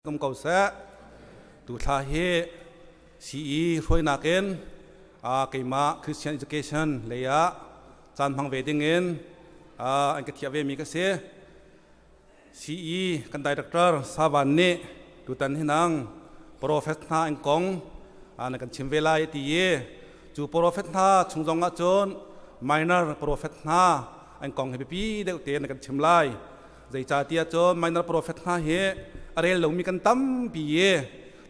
Um ko seh. Tu thla hi CE hruainak in keimah Christian Education lei ah caan hmang ve ding in an ka thiah ve mi ka si. CE kan director Savan nih tutan hi nang prophet hna an kong na kan chim ve lai ti i cu prophet hna chung zong ah cun minor prophet hna an kong hi biapi deuh te na kan chim lai. Zeicahtiah cun minor prophet hna hi a rel lomi kan tampi i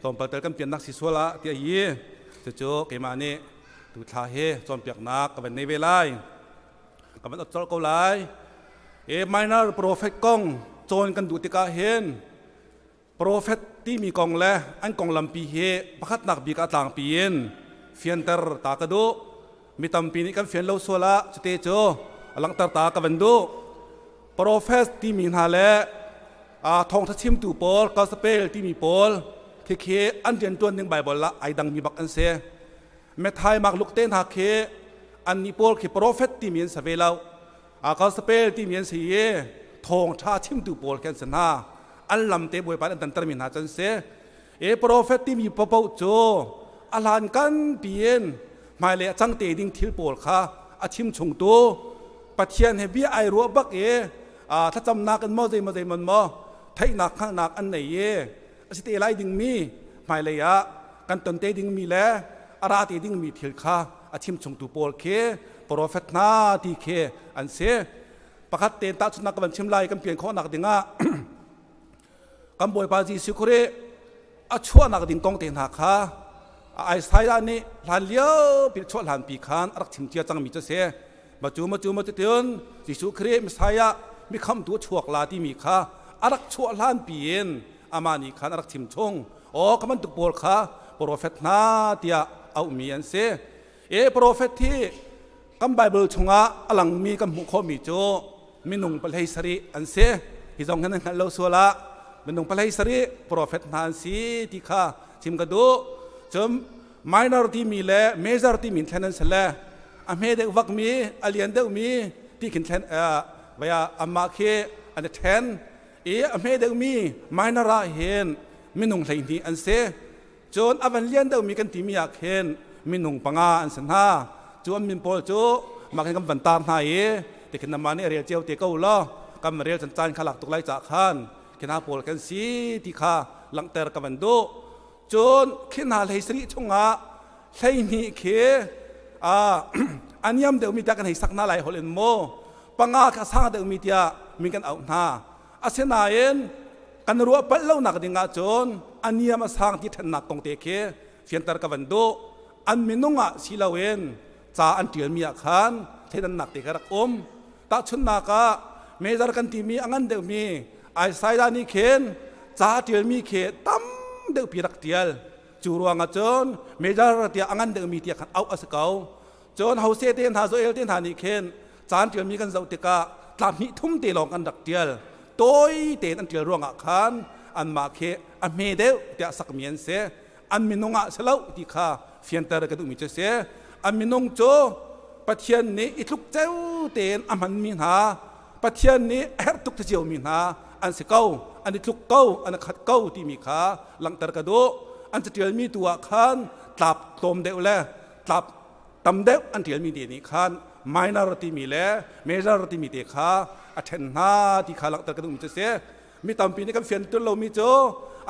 tlawmpal tel kan piannak si sual ah tiah hi cucu keimah nih tu thla hi cawnpiaknak ka van nei ve lai, ka van ot colh ko lai. E minor prophet kong cawn kan duh tikah hin prophet timi kong le an konglampi hi pakhatnak bik ah tlangpi in fianter ta ka duh. Mi tampi nih kan fian lo sual ah cute cu a langhter ta ka van duh. Prophet timi hna le thawngtha chimtu pawl, gospel timi pawl khikhi an riantuan ning Bible ah ai dangmi bak an si. Matthai, Mark, Luke te hna khi annih pawl khi prophet timi an si ve lo. Gospel timi an si i thawngtha chimtu pawl khi an si hna. An lam te Bawipa an tantermi hna cu an si. E prophet timi paoh cu a hlan kan piin hmailei a cang te ding thil pawl kha a chim chungtu, Pathian he bia ai ruah bak i thlacamnak in maw, zeimaw zeimaw maw theihnak hngalhnak an nei i a si te lai dingmi, hmailei ah kan ton te dingmi le a ra te dingmi thil kha a chim chungtu pawl khi prophet hna ti khi an si. Pakhat tein tahchunhnak ka van chim lai, kan pian khawhnak dingah. Kan Bawipa Jesuh Khrih a chuahnak ding kong te hna kha Isaiah nih hlan lio pi chuah hlan pi khan a rak chim cia cangmi cu si. Macu macu macu tiun Jesuh Khrih Messiah mi khamtu chuak la timi kha a rak chuah hlan pi in amah nih khan a rak chim chung. Aw, ka bantuk pawl kha profet hna tiah auhmi an si. E profet hi kan Bible chungah a langmi kan hmuh khawhmi cu minung 17 an si. Hi zong hin an hngalh lo sual ah minung 17 profet hna an si ti kha chim ka duh. Cun minor timi le major timi thlen an si le a hme deuh vakmi, a lian deuhmi ti khin thlen vaya amah khi an i then i a hme deuhmi minor ah hin minung 12 an si. Cun a van lian deuhmi kan timi ah khin minung panga an si hna. Cu an min pawl cu mah khin kan van tar hna i tikhin namah nih rel cio te ko law, kan rel can caan kha lak tuk lai cah khan khi hna pawl kan si ti kha langhter ka van duh. Cun khi hna 17 chungah 12 khi a niam deuhmi tiah kan hei sak hna lai holh in maw, panga kha sang deuhmi tiah min kan auh hna. Asinain kan ruah palh lonak ding ahcun a niam a sang ti ṭhennak kong te khi fianter ka van duh. An minung ah si loin ca an ṭialmi ah khan thleidannak te kha rak um. Tahchunhnak ah major kan timi a ngan deuhmi Isaiah nih khin ca ṭialmi khi tam deuhpi rak ṭial. Cu ruangah cun major tiah a ngan deuhmi tiah khan auh a si ko. Cun Hosea te hna, Joel te hna nih khin caan ṭialmi kan zoh tikah tla hnih thum te lawng an rak ṭial. Tawi tein an ṭial ruangah khan anmah khi a hme deuh tiah sakmi an si. An minung ah si lo ti kha fianter ka duhmi cu a si. An minung cu Pathian nih i tluk ceu tein a hmanmi hna, Pathian nih a herh tuk ciomi hna an si ko, an i tluk ko, an i khat ko timi kha langhter ka duh. An caṭialmi tu ah khan tlap tlawm deuh le tlap tam deuh an ṭialmi te nih khan minor timi le major timi te kha a ṭhen hna ti kha langhter ka duhmi cu a si. Mi tampi nih kan fian tul lomi cu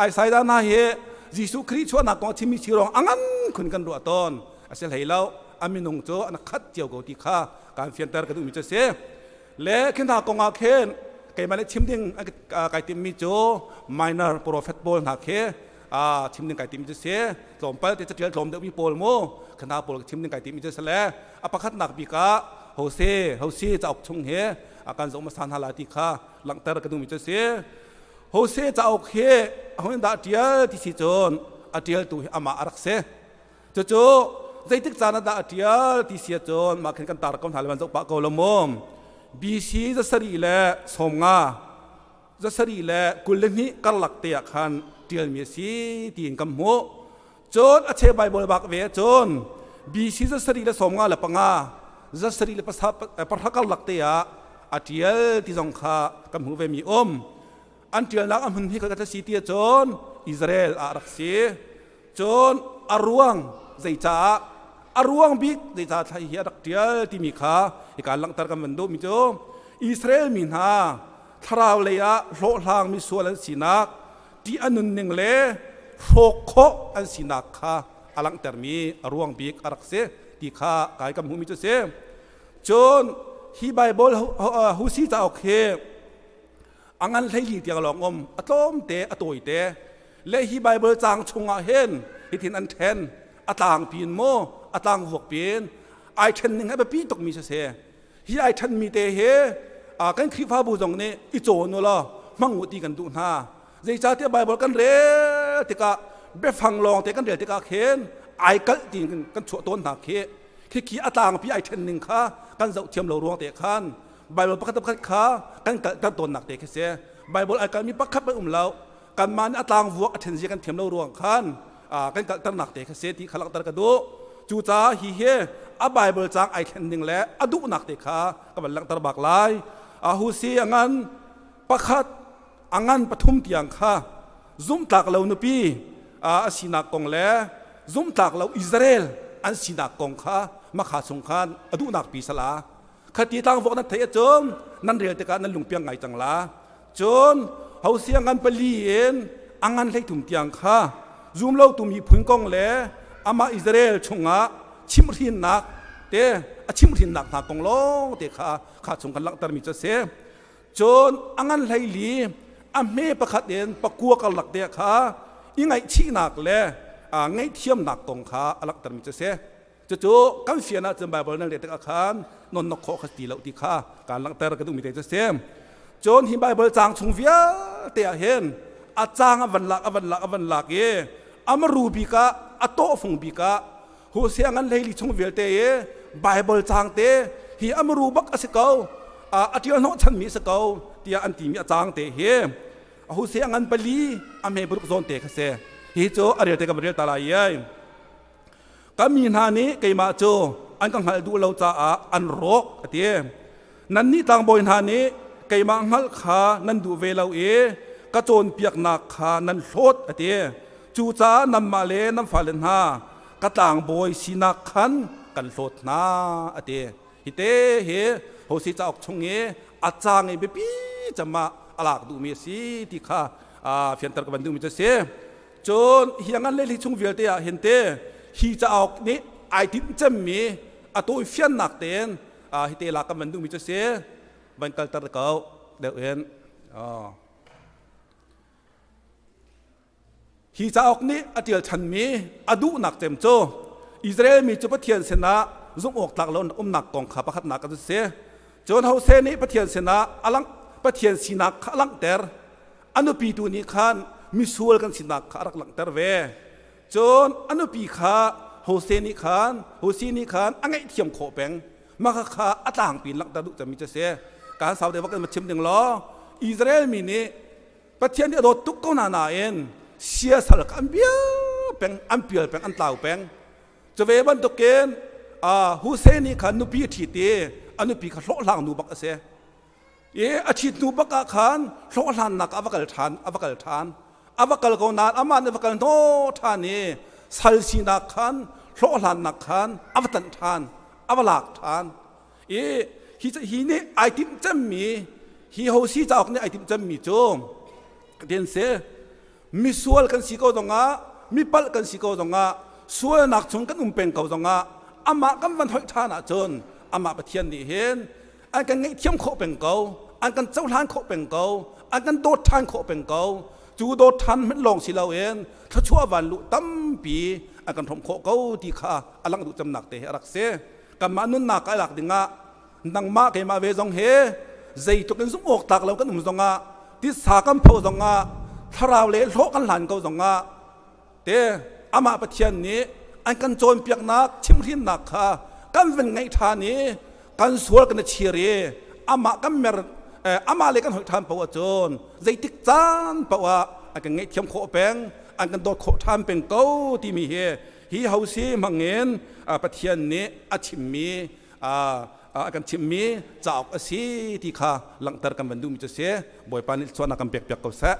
Isaiah hna hi Jesuh Khrih chuahnak kong a chimmi si ruang a ngan khun kan ruah tawn. A si hlei lo, a minung cu an khat cio ko ti kha kan fianter ka duhmi cu a si. Le khi hna kong ah khin keimah nih chim ding kai timmi cu minor prophet pawl hna khi chim ding kai tim cu si. Tlawmpal te catial tlawm deuhmi pawl mu khana pawl chim ding kai tim cu si le a pakhatnak bik ah Hose Hose cauk chung hi kan zoh hmasa hna la ti kha langhter ka duhmi cu si. Hose cauk hi ahoin dah tial ti si cun a tialtu hi amah a rak si. Cucu zeitik caan ah dah a tial ti si ahcun mah khin kan tar ko hna le van zoh pah ko lo mu. BC 750, 722 karlak te ah khan ṭialmi a si tiin kan hmuh. Cun a che Baibal bak ve ahcun BC 755, 710 karlak te ah a ṭial ti zong kha kan hmuh vemi um. An ṭialnak a hmun hi ka si ti ahcun Israel ah rak si. Cun a ruang zeicah a ruang bik zeicah thla hi a rak ṭial timi kha hika langhter kan van duhmi cu Israel mi hna thlarau lei ah hlawhhlang misual an sinak, ṭih a nunning le hrawk khawh an sinak kha a langhtermi a ruang bik a rak si ti kha kai kan hmuhmi cu a si. Cun hi Baibal Husi cauk hi a ngan 14 tiang lawng um, a tlawmte, a tawite le hi Baibal caang chungah hin hitin an ṭhen, a tlangpi in maw a tlangvuakpi in ai ṭhen ning a biapi tukmi si. Hi ai ṭhenmi te hi kan Khrihfabu zong nih i cawn u law hmang u ti kan duh hna. Zeicahtiah Baibal kan rel tikah biafang lawng te kan rel tikah khin ai kalh ti kan chuah tawn hna khi. Khikhi a tlangpi ai ṭhen ning kha kan zoh thiam lo ruang te khan Baibal pakhat pakhat kha kan kalhter tawnnak te khi si. Baibal ai kalhmi pakhat hmanh um lo. Kanmah nih a tlangvuak a ṭhen zia kan thiam lo ruang khan kan kalhternak te kha si ti kha langhter ka duh. Cucaah hi hi a Baibal caang ai thlen ning le a duhnak te kha ka van langhter bak lai. Ahusi a ngan pakhat, a ngan pathum tiang kha zumhtlak lo nupi a sinak kong le zumhtlak lo Israel an sinak kong kha makha chung khan a duhnak pi sala. Khati tlangvuak nan theih ahcun nan rel tikah nan lungpiang ngai cang la. Cun Hosea ngan pali in a ngan 13 tiang kha zumlotu miphun kong le amah Israel chungah chimhhrinnak te a chimhhrinnak hna kong lawng te kha kha chung kan langhtermi cu a si. Cun a ngan 14 a hme pakhat in pakua karlak te kha i ngaihchihnak le ngaihthiamnak kong kha a langhtermi cu a si. Cucu kan fian ahcun Baibal nan leh tikah khan nonnok khawh kha ti lo ti kha kaan langhter ka duhmi te cu si. Cun hi Baibal caang chung vialte ah hin a caang a van lak, a van lak, a van lak i a maru bik ah, a tawhfung bik ah Hosea ngan 14 chung vialte i Baibal caang te hi a maru bak a si ko, a ṭial hnawh chanmi a si ko tiah an timi a caang te hi Hosea ngan pali a hme paruk zawn te kha si. Hi cu a rel te ka va rel ta lai ai. Ka mi hna nih keimah cu an ka hngalh duh lo caah an rawk, a ti. Nannih tlangbawi hna nih keimah hngalh kha nan duh ve lo i ka cawnpiaknak kha nan hlawt, a ti. Cucaah nanmah le nan fale hna ka tlangbawi sinak khan kan hlawt hna, a ti. Hi te hi Hosea cauk chung i a caang i biapi cem ah a lak duhmi a si ti kha fianter ka van duhmi cu a si. Cun hi a ngan le hi chung vialte ah hin te hi cauk nih ai tinh cemmi a tawifiannak tein hi te lak kan van duhmi cu si van kalter ko deuh in. Hi cauk nih a ṭial ṭhanmi a duhnak cem cu Israel mi cu Pathian sinah zumh awk tlak lo umnak kong kha pakhatnak a si. Cun Hosea nih Pathian sinah a langh Pathian sinak kha a langhter. A nupi tu nih khan misual kan sinak kha a rak langhter ve. Cun a nupi kha Hosea nih khan Hosea nih khan a ngaihthiam khawh peng. Mah kha a tlangpi in langhter duh cemmi cu a si. Kaan sau deuh bak in chim ding law Israel mi nih Pathian nih a dawt tuk ko hna nain siasal kha an pial peng, an pial peng, an tlau peng. Cu ve bantukin Hussein nih khan nupi a ṭhit i a nupi kha hlawhhlang nu bak a si. I a ṭhit hnu bak ah khan hlawhhlannak ah a va kal ṭhan, a va kal ṭhan. A va kal ko nain amah nih a va kal hnawh ṭhan i sal sinak khan hlawhhlannak khan a va tlanh ṭhan, a va lak ṭhan. I hi, hi nih ai timh cemmi, hi Hosi cauk nih ai timh cemmi cu tin si misual kan si ko zongah, mipalh kan si ko zongah, sualnak chung kan um peng ko zongah amah kan van hoih ṭhan ahcun amah Pathian nih hin an kan ngaihthiam khawh peng ko, an kan cohlan khawh peng ko, an kan dawt ṭhan khawh peng ko. Cu dawt ṭhan hmanh lawng si loin thluachuah vanluh tampi an kan hrawmh khawh ko ti kha a langh duh cemnak te hi a rak si. Kanmah nunnak ai lak dingah nangmah keimah ve zong hi zeitluk in zumh awk tlak lo kan um zongah, titsa kan pho zongah, thlarau le hlawh kan hlan ko zongah te amah Pathian nih an kan cawnpiaknak chimhhrinnak kha kan van ngaih ṭhan i kan sual kan i chir i amah kan mer amah le kan holh ṭhan paoh ahcun zeitik caan paoh ah an kan ngaihthiam khawh peng, an kan dawt khawh ṭhan peng ko timi hi hi hosi hmangin Pathian nih a chimmi a kan chimmi cauk a si ti kha langhter kan van duhmi cu a si. Bawipa nih chuahnak kan pek piak ko seh.